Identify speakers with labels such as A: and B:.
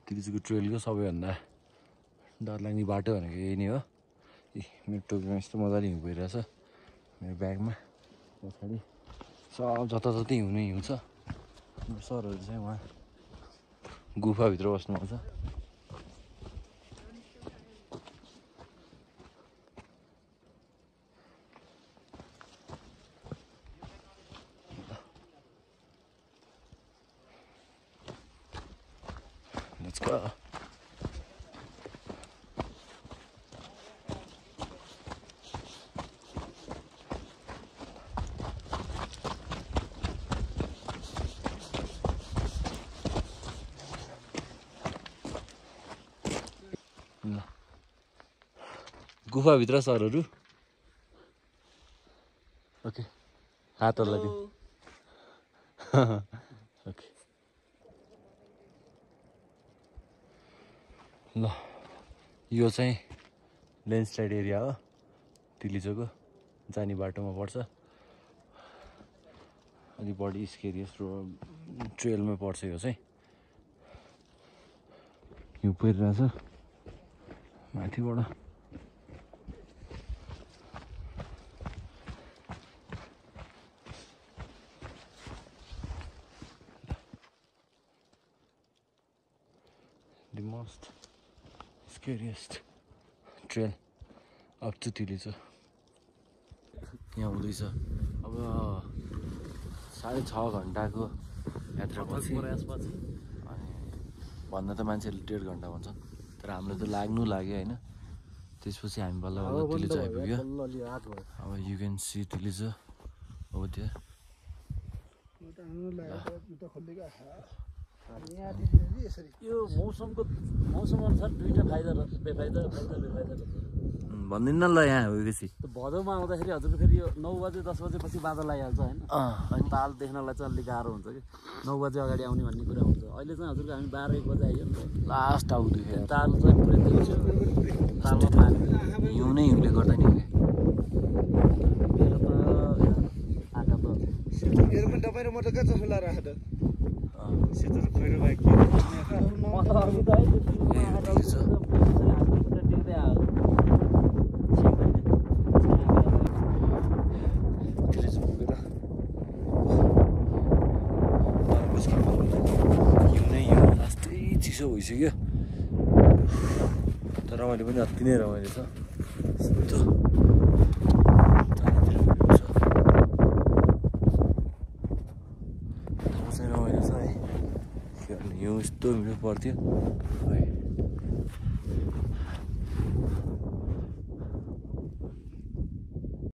A: तिलीचुको ट्रेलको सबैभन्दा डरलाग्ने बाटो भनेको यही नै हो। मेरो टोपीमा यस्तो मजाले हिउँ भइरहेछ मेरो ब्यागमा पछाडि सब जताततै हिउँ नै हिउँ छ। मेरो सरहरू चाहिँ उहाँ गुफाभित्र बस्नुहुन्छ। Let's go. गुफाभित्र सरहरू ओके हात हल्लाइदिउँ ओके ल यो चाहिँ ल्यान्डस्लाइड एरिया हो तिलीचोको जाने बाटोमा पर्छ। अलिक बढी स्केरियस ट्रेलमा पर्छ यो चाहिँ। हिउँ परिरहेछ माथिबाट। The most scariest trail up to तिलीचो यहाँ हुँदैछ। अब 6.5 घन्टाको यात्रापछि अनि भन्न त मान्छेले 1.5 घन्टा भन्छन् तर हाम्रो त लाग्यो होइन। त्यसपछि हामी बल्ल बल्ल तिलीचो आइपुग्यो। अब यु क्यान सी तिलीचो हो त्यो।
B: यो मौसम अनुसार दुईटा फाइदा र बेफाइदा
A: भन्दिनँ ल यहाँ गएपछि
B: भदौमा आउँदाखेरि हजुरले फेरि यो 9 बजे 10 बजेपछि बादल आइहाल्छ होइन। अनि ताल देख्नलाई चाहिँ अलिक गाह्रो हुन्छ कि 9 बजे अगाडि आउने भन्ने कुरा हुन्छ। अहिले चाहिँ हजुरको हामी 12-1 बजे आइयो नि त
A: लास्ट आउँथ्यो
B: ताल चाहिँ पुरै देख्छ। तालमा पानी
A: हिउँ नै हिउँले गर्दा नि
B: मेरो त आँखा त
C: मेरो पनि तपाईँ र म त कहाँ चस्मा लाएर आएको त सेतो खैरो बाइक
B: म त अघि त
A: चिसो भइसक्यो तर रमाइलो पनि अति नै रमाइलो छ। रमाइलो छ है हिउँ यस्तो मिठो पर्थ्यो।